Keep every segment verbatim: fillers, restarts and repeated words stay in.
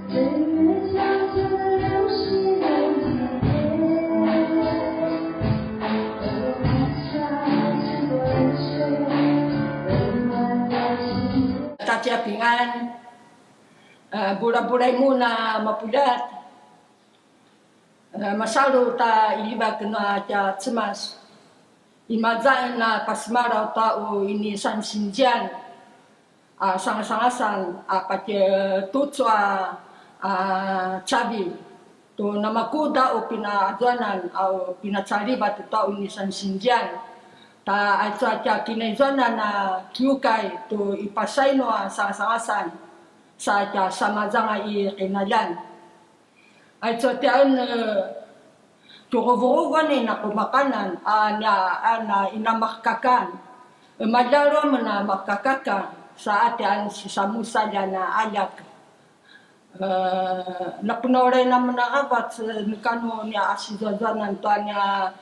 大家平安. Bulabulai mun a mapuljat. Masalu ta iljivak nua tja Cemas. Imaza a pasemalaw ta u inisansinzian a sangasangasan a patje tucu a cavilj tu namakuda u pinaazuanan a u pinacalivat ta u inisansinzian. Ta aicu a tja kinaizuanan a kiukai tu ipasainu a sangasangasan sa tja samazanga i qinaljan. Aicu a tja en tjuruvuruvan i naqumaqanan a nia a na inamarkakan. Maljalu amen a markakaka sa a tja en sisamusaljan a aljak. Napenaulay namen aravac neka nu nia asizuazuanan tua nia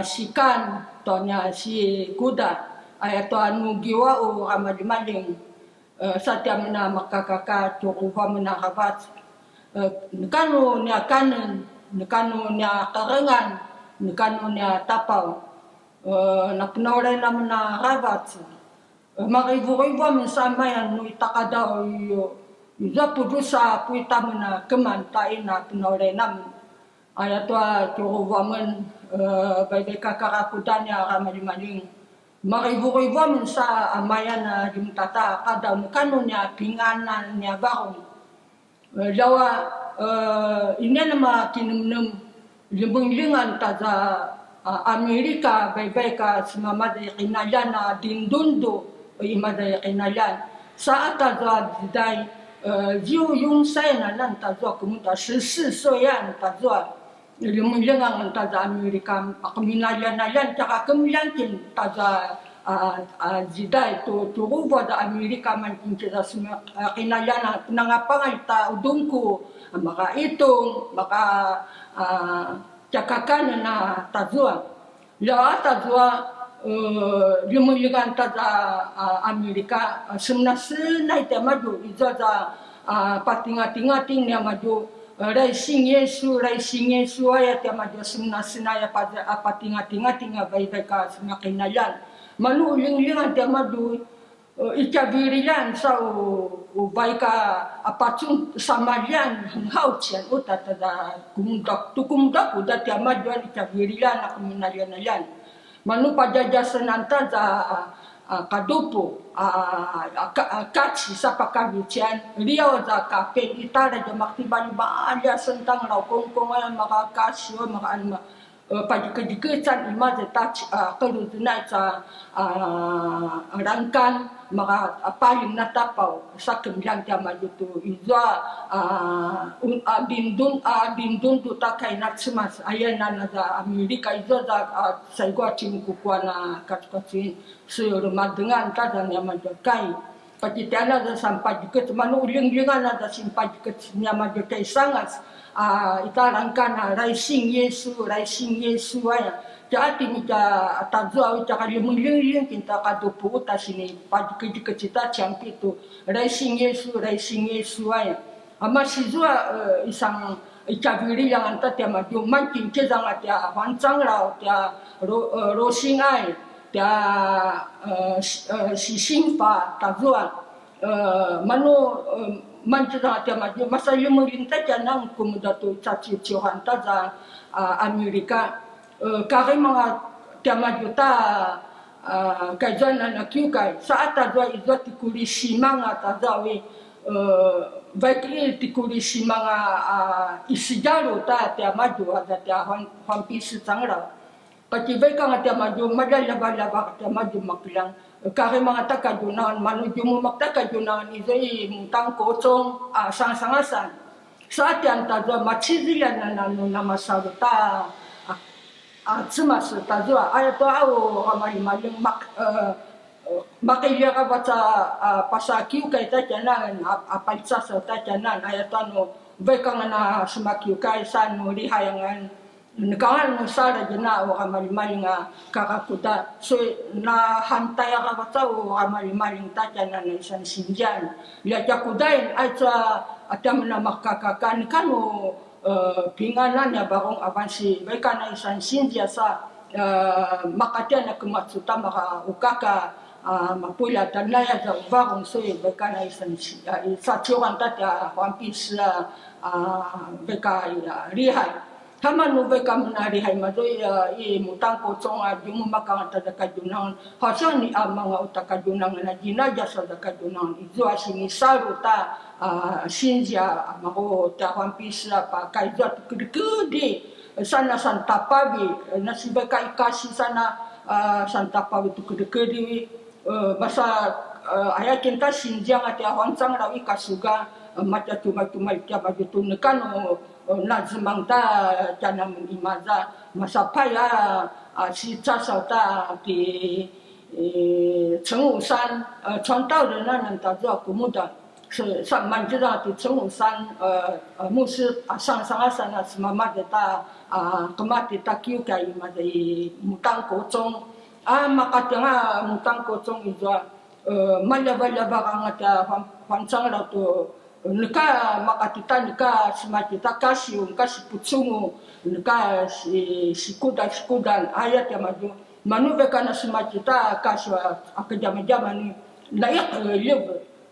sikan tua nia sikuda aya tua nu giwau a maljimaljing. Sa tja amen a markakaka tjuruvu amen aravac. Neka nu nia kanen, neka nu nia qarengan, neka nu nia tapaw. Napenaulay namen aravac. Marivurivu amen sa mayan nu itaqadaw i izua pudrusa puita amen a keman ta ina penaulay namen. Aya tua tjuruvu amen, vaivaik a karakudan nia a maljimaljing. Marivurivu amen sa a mayan a ljemita ta qadaw neka nu nia pinganan nia varung. Ljawa, inian a makinemnem ljemengljengan taza Amerika vaivaik a semamada i qinaljan a dindundu i mada i qinaljan. Sa a taza zidai, ziu yungsayan anan tazua kemuda sesesui an tazua. Ljemengljengan taza Amerika, a keminaljanaljan, tjara kemeljang kin taza, a, a, zidai tu, tu ruvu aza Amerika, mankin tjara sema, a, qinaljan a penangapangal ta udungku, a, maka itung, maka, a, tjakakanen a tazua. Lja a tazua, e, ljemengljengan taza, a, Amerika, a, semenasenai tiamadju, izua za, a, patingatingating niamadju, e, raising Yesu, raising Yesu aya tiamadju semenasenai a pa-, a patingatingating a vaivaik a semaqinaljan. Manu ljengljengan tiamadju, e, i tjavililjan sa u, u vaik a pacun samaljan haucian uta tada kumdak, tu kumdak uta tiamadju a i tjavililjan a kuminaljanaljan. Manu padjadjasenan taza, a, a, kadupu, a, a, ka-, a, kaci sa pakavician, liaw za kapin, itara dja maktibaljibalja sentang lau kongkong, a, maka kasiw, maka anma, e, padjekedjekecan imaza ta ci-, a, qeluzenay ca, a, rangkan, maka, a, paling na tapaw, sa kemeljang tiamadju tu izua, a, un-, a, dindun, a, dindun tu ta kai na Cemas, ayanan aza Amerika izua za, a, saigu a cimukukuan a kacukacin, su remadengan ta za niamadju kai. Patjitjana za sampadjekec, manu ljengljengan aza simpadjekec niamadju kai sangas, a, ita rangkan a raising Yesu, raising Yesu aya. Tja ati mi tja tazua, tja kaljemengljengljen kinta kadupu uta sini padjekedjekec ita ciampi tu. Raising Yesu, raising Yesu aya. A, masizua, e, isang i tjavililjan anta tiamadju, mankin kezanga tia Huancanglau, tia ro-, e, Rosingay, tia, e, si-, e, Sisinfa tazua, e, manu, e, mankin kezanga tiamadju, masa ljemengljengan ta tjanan kemuda tu caciuciuran taza, a, Amerika. E, karimanga tiamadju ta, a, kaizuanan a kiukai, sa a tazua izua ti Kulisimanga tazua wi, e, vaik i ti Kulisimanga, a, i Sigalu ta tiamadju aza tia Huan-, Huanpisecanglau. Patjivaikanga tiamadju, maljaljavaljavar tiamadju makeljang. E, karimanga ta kadjunangan, manu djumumak ta kadjunangan izua i Mutangkucung, a, sangasangasan. Sa tian tazua maciziljan a nanu namasalu ta, a, a, Cemas tazua. Aya tua au a maljimalji mak-, e, e, makiljara vaca, a, pasa kiukai ta tjanan, a, a, paicasa ta tjanan. Aya tua nu vaik anga na sema kiukai sa nu lihayangan. Nekanga nu saladj na u a maljimalji a karakuda. Su na hantai aravac a u a maljimalji ta tjanan a isan sinzan. Lja tjakudain, aicu a, a tiamen a makakaka, neka nu, e, pinganan a varung avan si, vaik a na isan sinzia sa, e, makatjian a kemacu ta maka ukaka, a, mapuljat a naya za varung, so vaik a na isan si, a, i, sa ciuran ta tia huampis, a, a, vaik a, a, lihai. Tama nu vaik a menalihai mazua i, a, i Mutangkucung a djumumak anga ta za kadjunangan. Hasa ni a manga uta kadjunangan a djinadjas a za kadjunangan. Izua sinisalu ta, a, sinzia a manga uta huampis a pa kaizua tu kedekedi. Sana santapavi, na sivaik a i kasi sana, a, santapavi tu kedekedi. E, masa, e, aya kinta sinzia anga tia huancang lau i kasuga, e, matja tumatuma i tia maju tu neka nu, e, na zemang ta tjanamen imaza, masa paya, a, si casaw ta ti, e, 陈武山, e, 传道人 anan tazua kumuda. Sa, sa manjeda ti 陈武山, e, e, 牧师, a, sangasangasan a semamade ta, a, kemati ta kiukai imaza i Mutangkucung. A, makatjanga Mutangkucung izua, e, maljavaljavar anga tia huan-, huancang lau tu, e, neka makatita, neka sematita kasiw, neka sipucungu, neka si-, sikudan, sikudan, aya tia maju. Manu vaik a na sematita kasiw a, a kedjamadjaman ni, na i, e, ljev.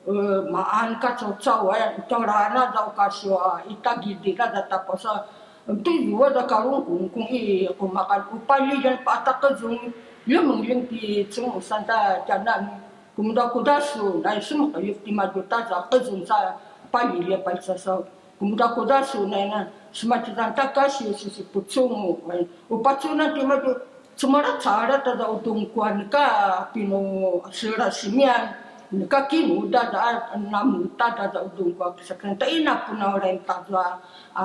E, maan ka caucau, e, utaurana za u kasiw a, i tagidi na za tapusa. Tuzua za kalungkungkung i kumakan u paliljan pa taqezung, ljemengleng ti 陈武山 ta tjanan. Kemuda kuda su, na i semeqelip ti maju ta za qezung sa paliljan pa i casaw. Kemuda kuda su, na i na, sematita ta kasiw sisipucungu. U pacunan ti maju, cemara cara ta za u dungkuan ka pinu sera simian, neka kinuda za a namuta ta za u dungkuan kisakan ta ina punaulay ta za, a,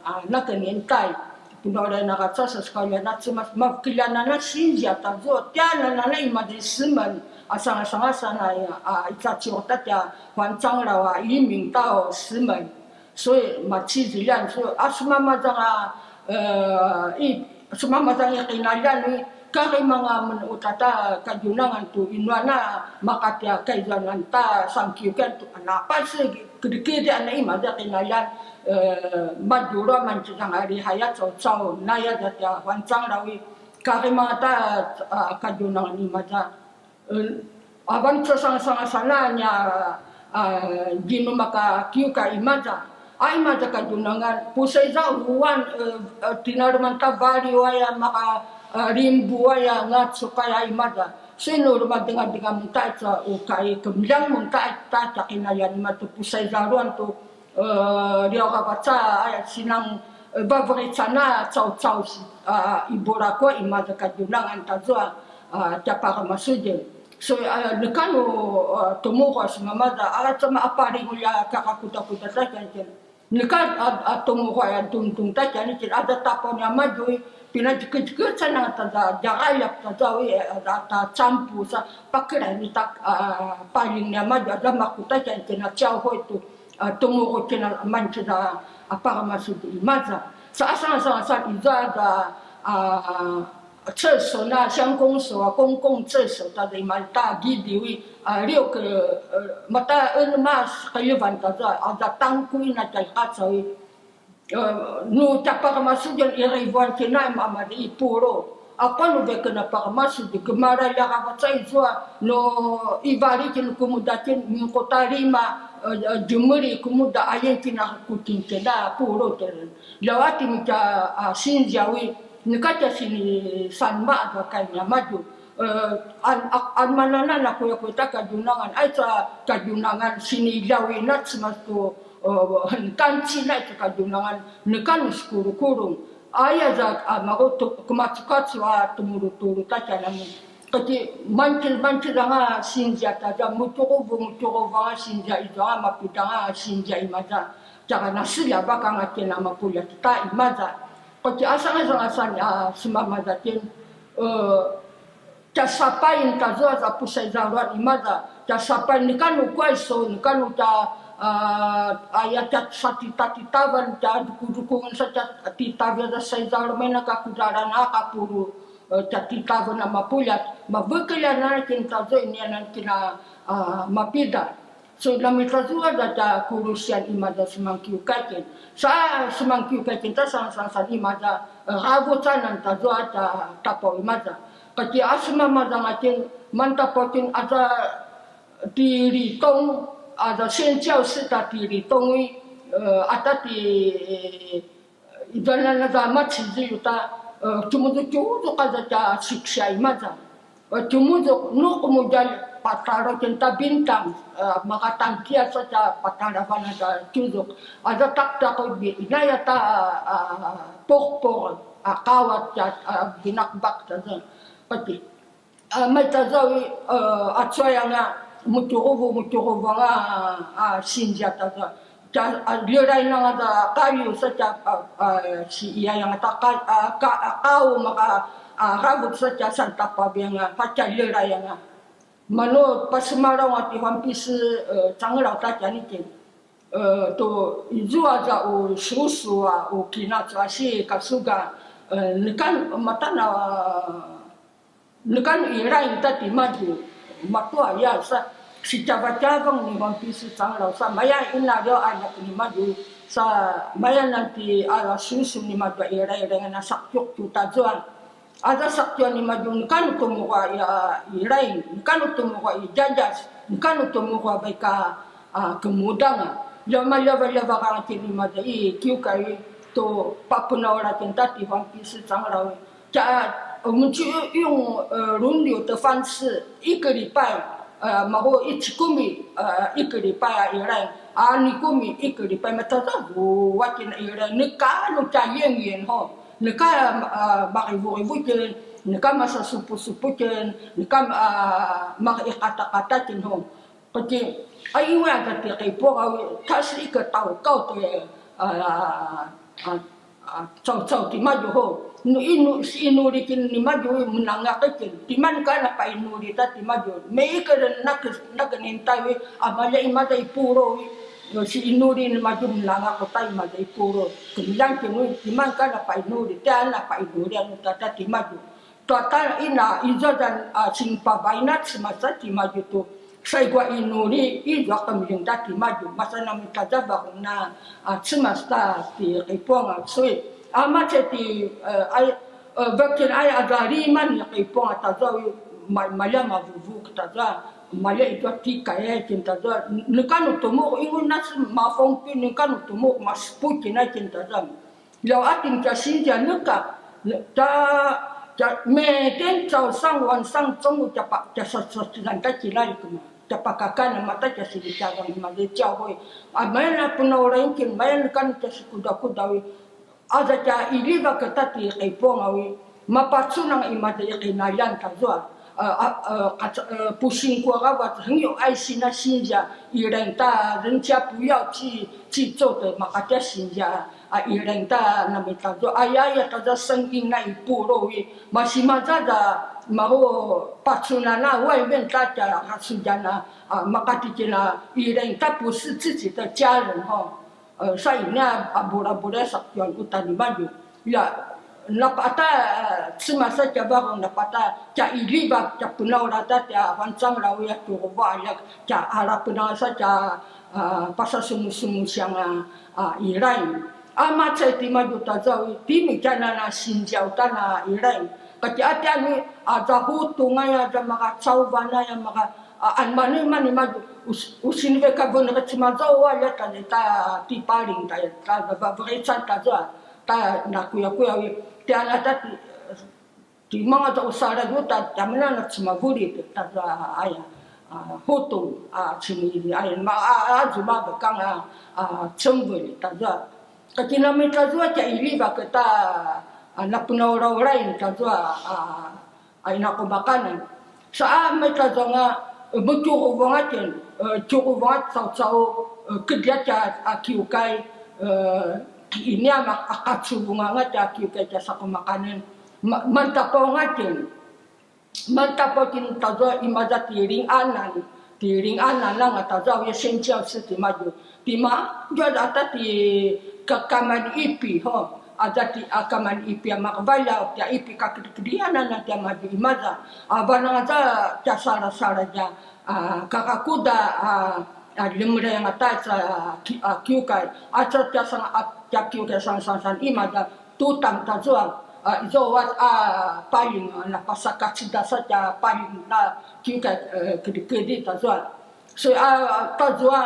a, na kenintai. Punaulay na kaca sa sekalian na cemas, makiljana na sinzia ta za, tia na na na imaza i semen, a sangasangasan a, a, i caciuq ta tia huancang lau a iming ta u semen. So, maciziljan, so, a semamazanga, e, i, semamazanga i qinaljan i, karimanga men uta ta kadjunangan tu inuana makatia kaizuanan ta sangkiukan tu, a, na pasi kedikidi a na imaza qinaljan, e, madjulu a mancizanga lihaya caucau, naya za tia huancang lau i, karimanga ta, a, kadjunangan imaza. E, avan sa sangasangasan a nia, a, djinu maka kiuka imaza. A imaza kadjunangan, pusaizaluan, e, e, tinaleman ta valiw aya maka, e, rimbu aya ngacukay a imaza. Sinu luma dengadenga mun ta ica ukai kemeljang mun ta ita taqinayan imaza tu pusaizaluan tu, e, liaw kavaca, a, sinan, e, vaverican a caucau si, a, i Buraku imaza kadjunangan tazua, a, tja paramasudjen. So, a, neka nu, a, tumuhu a semamaza, a, cama a paringulja kakakudakuda ta tjantjen. Neka, a, a, tumuhu a tungtung ta tjantjen, a, za tapaw niamadju, pinadjekadjekecan a ta za, djaqaljap ta za, wi, a, za ta campu sa, pakelay ni ta, a, paling niamadju, a, za maku ta tjantjen, a, ciauhu tu. A, tumuhu kina mancida a paramasudj imaza. Sa asangasangasan izua za, a, 厕所 na 乡公所 a 公共厕所 ta za imaza ta gidiwi, a, liuk, e, mata enem a qeljevan ta za, a, za tangkuin a tjai qacawi. E, nu tja paramasudjen irivuan kina i mamadi i pulu. Apa nu vekena paramasudj, kemara lja kavaca izua, nu ivalit nu kumuda kin, mingkuta lima, e, e, djemeli kumuda ayen kina kutin kina pulu teren. Lawati mi tja, a, sinziawi, neka tja sini sanma za kai niamadju. E, an, a, an manana na kuya kuya ta kadjunangan, ai ca kadjunangan sini ljawi na cemas tu, e, kanci na ca kadjunangan, neka nu sekulukulung. Aya za, a, maru tu, kemacukacu a temulutulu ta tjanamun. Kati mancil, mancil anga sinzia ta za, mutukuvu, mutukuvu anga sinzia izua anga, mapida anga sinzia imaza. Tjara naselja vaka anga kina mapuljat ta imaza. Kati asangasangasan, a, semamaza kin, e, tja sapain tazua za pusaizaluan imaza, tja sapain neka nu kuai so, neka nu tja, a, aya tja satitatitavan, tja dukudukungen sa tja titavi aza saizalu mena kakudralan a kapuru, e, tja titavan a mapuljat, mavekeljan a kin tazua inianan kina, a, mapida. So namitazua za tja kulusian imaza semangkiukaken. Sa semangkiukaken ta sangasangasan imaza, eh, ravucanan tazua tja tapaw imaza. Kati asemamazangaken, mantapaken aza ti Litong, aza sensiaw seta ti Litong i, eh, ata ti, eh, izanan aza macizi uta, eh, tjumuzutjuzuk aza tja siksia imaza. Tjumuzuk nu qemudjalj pataraken ta bintang, eh, maka tangkias sa tja pataravan aza tjuzuk. Aza taktak bi inaya ta, eh, purpur, eh, qawat tja, eh, binakbak ta aza. Pati. Eh, mai ta aza wi, eh, acuay anga mutjuruvu, mutjuruvu anga, eh, sinzia ta aza. Tja, a, ljerain anga ta qaliw sa tja, a, a, si iyayanga ta qa-, a, qa-, a, qaum a, a, ravut sa tja santapavi anga, patja ljerai anga. Manu pasemalaw anga ti Huanpisi, e, cangelaw ta tjaniken. E, tu izua za u susu a, u kinacu a si kasuga, e, nekan matana, Neka nu irain ta timadju, matua ya sa sitjavacavang ni Huanpisi cangelaw sa maya ina liaw a neka nimadju sa maya nanti a susu nimadju a irain dengan a saktiuk tu tazuan. Aza saktiuk nimadju neka nu temuru a irain, neka nu temuru a i djadjas, neka nu temuru a vaik a, a, kemudang. Ljama ljavaljava anga kiri mada i kiukai tu papenaw laken ta ti Huanpisi cangelaw. Tja, 我们就用，呃，轮流的方式，一个礼拜，呃，mahu 一 kumi, 呃，一个礼拜 a irain, a 二 kumi 一个礼拜, matazavu wakin a irain, neka nu tja yengyen ho, neka, a, marivurivu ken, neka masasupusupu ken, neka, a, mariqataqata ken ho. Pati, a, iwa ka ti qipua, kasi ika tau kau ti, a, a, a, caucau timadju ho. Nu inu, si inuri kin nimadju menanga kin. Timan ka na pa inuri ta timadju. Me ika nak, nak nintai wi, a, malja i mata i puro wi. Nu si inuri nimadju menanga ko ta i mata i puro. Kemudian kin wi, timan ka na pa inuri, tia na pa inuri anu ta ta timadju. Tua ta ina izua dan, a, sinpavaina cemasa timadju tu. Saigua inuri izua qemiljeng ta timadju. Masa na mitazavak na, a, cemas ta ti qipuanga. Sui, a, mace ti, e, ai, e, vekin ai aza lima ni qipuanga tazua, ma-, malja mavuvu tazua. Malja izua ti kaya kin tazua. Neka nu temuk ingun nas mafongpi neka nu temuk maspukin ai kin tazua. Ljaw atin tja sinzia neka, ne-, tja, tja, meten caucang wansang cungu tja pa-, tja sa-, sa-, sa-, tja kilalikuma, tja pakakana mata tja sinitjavang i maza i tjauhoi. A mayan a penaulaingkin, mayan kan tja sikudakudawi. Aza tja ilivak ta ti qipuangawi, mapacunang i maza i qinaljan tazua. A, a, a, qaca-, a, pusing ku aravac, 很有爱心 a sinzia, irain ta, 人家不要去，去做的 maqati a sinzia, a, irain ta, namitazua, ayaya taza senging na i puro i, masi mazaza, maru pacunan a, 外面 ta tja rasudjan a, a, maqati kina, irain ta 不是自己的家人 ho. E, sa ini a, a bulabula sa kian uta nimadju. Ya, napata, e, cemasa tja varung napata, tja ilivak, tja penaulata, tja vancang lawi a turuva, ya, tja ala penasa tja, e, pasasumusumu siang a, a, irain. A macai timadju tazawi, timi tjana na sinziaw tana irain. Kati ati anu, aza hutung aya, aza maka cauvan aya, maka, a, an mani, mani madju, us-, usin veka vun reci mazau a leta ta ti paling ta, ta, ta, ta, ta, ta, nakuyakuya wi, ti ana ta ti, ti manga ta usara yu ta, ta mena na cemavuli ta, ta, ta, aya, a, hutung, a, cemili, aya, ma, a, a, zuma bekang, a, a, cemvuli, ta, ta. Kati namitazua tja ilivak ta, a, napenaulaulain tazua, a, a, inaqumaqanan. Sa a maitazua nga, e, mutjuruvung a tjen, e, tjuruvung a caucau, e, kedriat tja, a, kiukai, e, ini a ma-, a qacuvung anga tja kiukai tja saqumaqanan. Ma-, mantapaung a tjen. Mantapaung tjen tazua imaza ti linganan, ti linganan anga tazua ya sensiaw se timadju. Tima, dua ata ti kakaman ipi, ho. Aza ti, a, kaman ipi a maqvaljaw, tia ipi kakedrikedrianan a tiamadju imaza. A, vananga aza tia salasaladj a, a, kakakuda, a, a, lemelay angata tja ki-, a, kiukai, a tja, tja sang-, a, tja kiukai sangasangasan imaza tutang tazua, a, izua a, paling, a, napasakacedas a tja paling na kiukai, e, kedikedi tazua. So, a, tazua,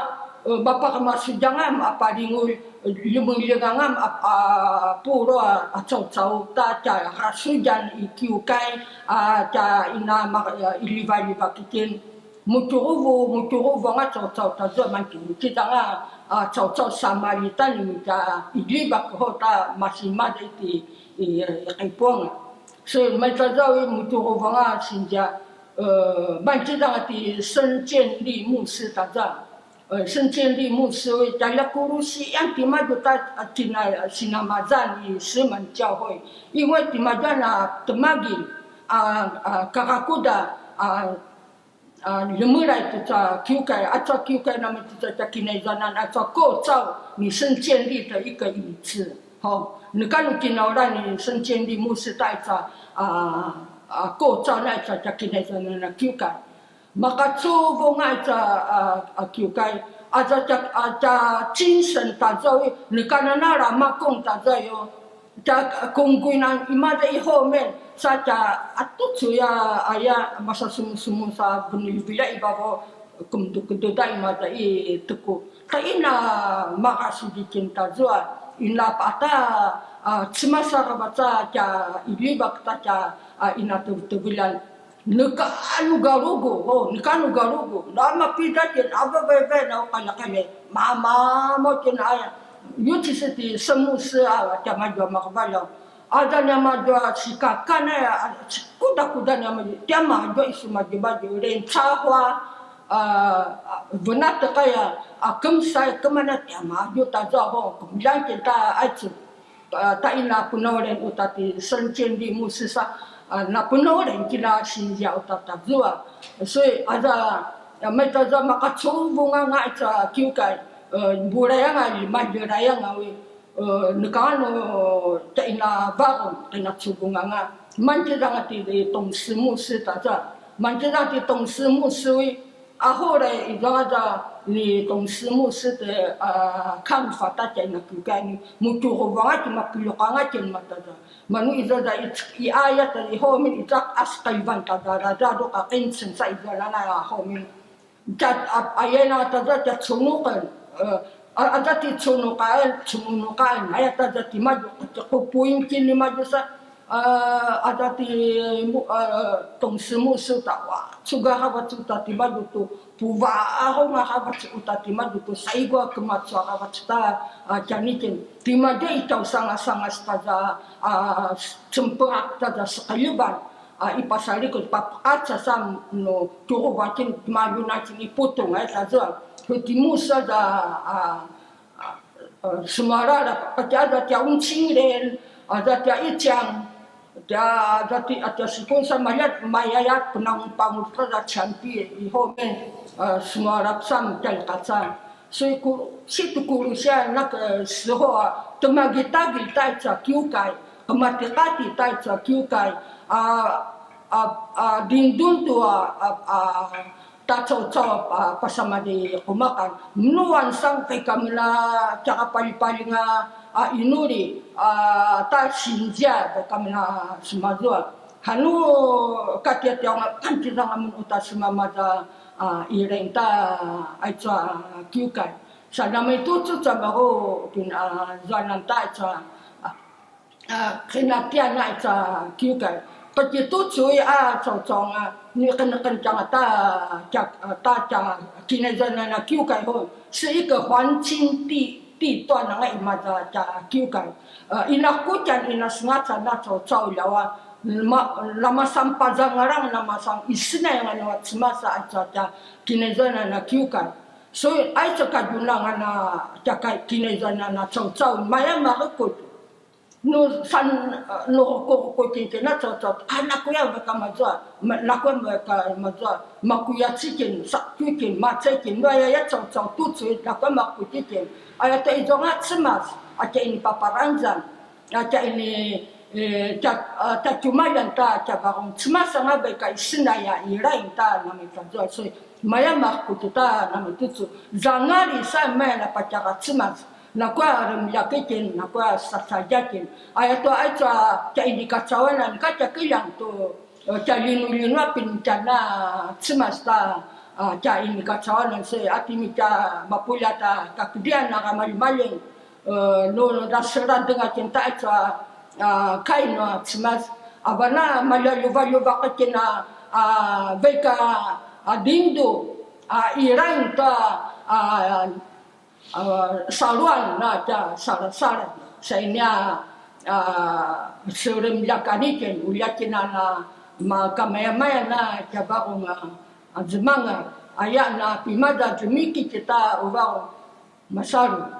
e, mapakamasudjangam a palingul, e, lemelengangam a, a, pulu a, a caucau ta tja rasudjan i kiukai, a, tja ina ma-, a, ilivaliva kikin. Mutjuruvu, mutjuruvu anga caucau tazua manti, kizanga, a, caucau Samalitan ni tja ilivak ho ta masi mada iti i, i, i Qipung. So, mai tazua i mutjuruvu anga sinzia, e, mankizanga ti 沈建立牧師 tazua. E, 沈建立牧師 tjalja kulusiyan timadju ta, a, tina, sinamazan i 石门教会. 因为 timadju a na temagilj, a, a, kakakuda, a, a, lemelay tuca kiukai, aca kiukai namun tuca tja kinaizanan aca 构造你 沈建立的一个影子. Ho, neka nu kinaulan ni 沈建立牧師 ta ica, a, a, 构造 na ica tja kinaizanan a kiukai. Makacuvung a ica, a, a, kiukai, aca tja, a, tja 精神 tazua i, neka nanala makung tazua yo. Tja kungkuinan imaza i homen, sa tja atucu ya aya masa sumusumu sa venilivila i vavo kemedukeduda imaza i teku. Ta ina makasudikin tazua, ina pata, a, cemas aravac a tja ilivak ta tja, a, ina tevetevelan. Neka nu garugu, o, neka nu garugu. Nama pida tjen, ava veve na ukalakale. Mama mo tjen aya. Yuci seti semusa a, tja madju a makavalaw. Ada nia madju a sikakan aya, a, sikudakuda nia madju. Tja madju a isu madju madju. Ren cahua, a, a, venat kaya, a, kemsai kemana tja madju tazua ho. Kemudian kita acu. A, ta ina penaulen uta ti 沈建立牧師 sa, a, na penaulen kina sinzia uta tazua. So, aza, a, mai tazua makacuvung anga ica kiukai, e, bulay anga, lima bulay anga wi, e, neka nu ta ina varung, ta ina cuvung anga. Mankizanga ti 董思牧师 tazua. Mankizanga ti 董思牧师 wi, Ahore, izua aza ni 董思牧师 te, a, kan fata tja ina kiukai ni, mutjuruvu anga tjen, mapiluq anga tjen mataza. Manu izua aza i, i ayat i homin izua a sekaivan taza, raza duka qinceng sa izua nana a homin. Tja, a, aya na taza tja cunuqen, e, a, aza ti cunuqaen, cunuqaen, aya taza timadju, tja qupuin tjen nimadju sa, a, aza ti mu-, a, 董思牧师 ta, wa, cuga aravac uta timadju tu, puvarung aravac uta timadju tu, saigu a kemacu aravac ta, a, tjanuitjen, timadju i tjausangasangas taza, a, cemperak taza seqeljevan, a, i pasalikud, papeqaca sa nu tjuruvu tjen, timadju na tjen i putung, a, taza, hutimu sa za, a, a, semualalap, a, tja, aza tja 吴清莲, aza tja 一江, tja, aza ti, a, tja sikun sa maljat, mayayat, penang pangurta za canti, i homen, a, semualap sam tja lekacan. So, i ku-, situ kulusiyan, na, e, 时候 a, temagitagil ta ica kiukai, kematiqati ta ica kiukai, a, a, a, dindun tu, a, a, a, ta caucau, a, pasamadi qumaqan. Nuan sang kai kamena tjaqapaljipaljinga, a, inuli, a, ta sinzia kai kamena semazua. Hanu katiatiaunga kantizanga mun uta semamaza, a, ireng ta aica kiukai. Sa namaitucu ca maru kin, a, zuanan ta aica, a, a, kinatian aica kiukai. Patitucu i a caucaunga, ni kenekencanga ta, tja, ta tja kinaizanan a kiukai ho. 是一个黄金地，地段 anga imaza tja kiukai. A, ina kutjan, ina sengacan na caucau ljawa, ma-, namasan pazangalang, namasan isenay anga nua cemasa aica tja kinaizanan a kiukai. So, aica kadjunangan a tja kai kinaizanan a caucau, maya marekutj. Nu san, nu rukuruku tjen tjen a caucau, a, nakuya veka mazua, ma-, nakuya veka mazua, makuya tjitjen, saqetju tjen, macay tjen, nu aya ya caucau tucu, nakuya maku tjitjen. Aya ta izua anga cemas, a tja ini paparanzan, a tja ini E, tja, a, tja tjumaljan ta tja varung, cemas anga vaik a isenay a ilaing ta namitazua, so, maya makutu ta namitucu, zangali sa maya na patjara cemas, nakuya remljakikin, nakuya sasadjakin, ayatua aicu a tja inikacauanan, ka tja kiljang tu, e, tja linulinu a pinitjana cemas ta, a, tja inikacauanan, so, a timi tja mapuljat a kakedrian a ramaljemaljeng, e, nu, nu, naseladeng a tjen ta aicu a, a, kai nua cemas, a, vana maljaluvaluva a tjen a, a, vaik a, a, dindu, a, ilaing tua, a, a, saluan na tja salasaladj, sa inia, a, seremljakan itjen, ulja tjen a na makamayamaya na tja varung a, a, zemangal, aya na pimaza zemikitj ta u varung, masalu.